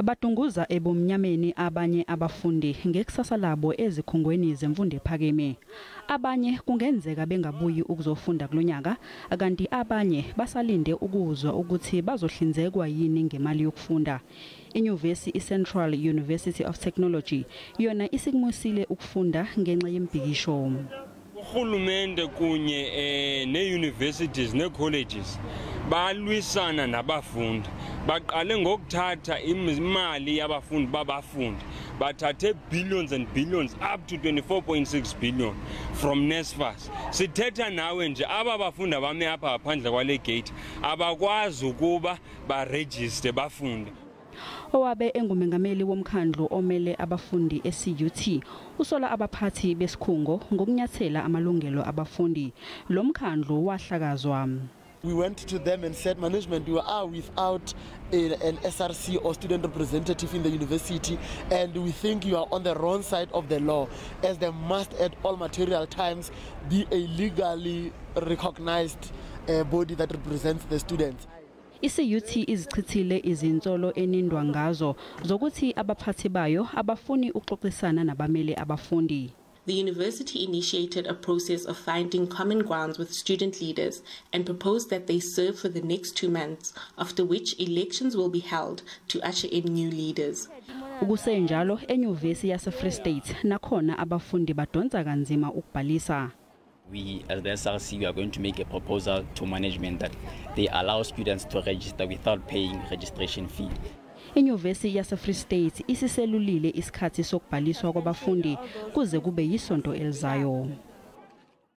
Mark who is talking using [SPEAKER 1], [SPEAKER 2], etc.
[SPEAKER 1] Badunguza ebumnyameni abanye abafundi ngekusasa labo ezikhungweni zemfundo ephakeme. Abanye kungenzeka bengabuyi ukuzofunda kulonyaka, kanti abanye basalinde ukuzwa ukuthi bazohlinzekwa yini ngemali yokufunda. Inyuvesi iCentral University of Technology yona isikumisile ukufunda ngenxa yembhikisho.
[SPEAKER 2] Urhulumente kunye nee-universities nee-colleges balwisana nabafundi. Baqale ngokuthatha imali yabafundi babafundi, bathathe billions and billions, up to 24.6 billion from NSFAS. Sithetha nawe nje, aba bafundi abame apha ngaphandle kwale gate abakwazi ukuba barejiste bafunde.
[SPEAKER 1] Owabe engumengameli womkhandlu omele abafundi e-CUT usola abaphathi besikhungo ngokunyathela amalungelo abafundi. Lo mkhandlu wahlakazwa.
[SPEAKER 3] We went to them and said, "Management, we are without an SRC or student representative in the university, and we think you are on the wrong side of the law, as there must at all material times be a legally recognized body that represents the students."
[SPEAKER 1] I-CUT izichithile izinsolo enindwa ngazo zokuthi abaphathi bayo abafuni ukuxoxisana nabamele abafundi.
[SPEAKER 4] The university initiated a process of finding common grounds with student leaders and proposed that they serve for the next 2 months, after which elections will be held to usher in new leaders.
[SPEAKER 1] Kusenjalo enyuvesi yase-Free State nakhona abafundi badonsa kanzima ukubhalisa.
[SPEAKER 5] We, as the SRC, we are going to make a proposal to management that they allow students to register without paying registration fee.
[SPEAKER 1] Inyuvesi yase-Free State isiselulile isikhathi sokubhaliswa kwabafundi kuze kube yisonto elizayo.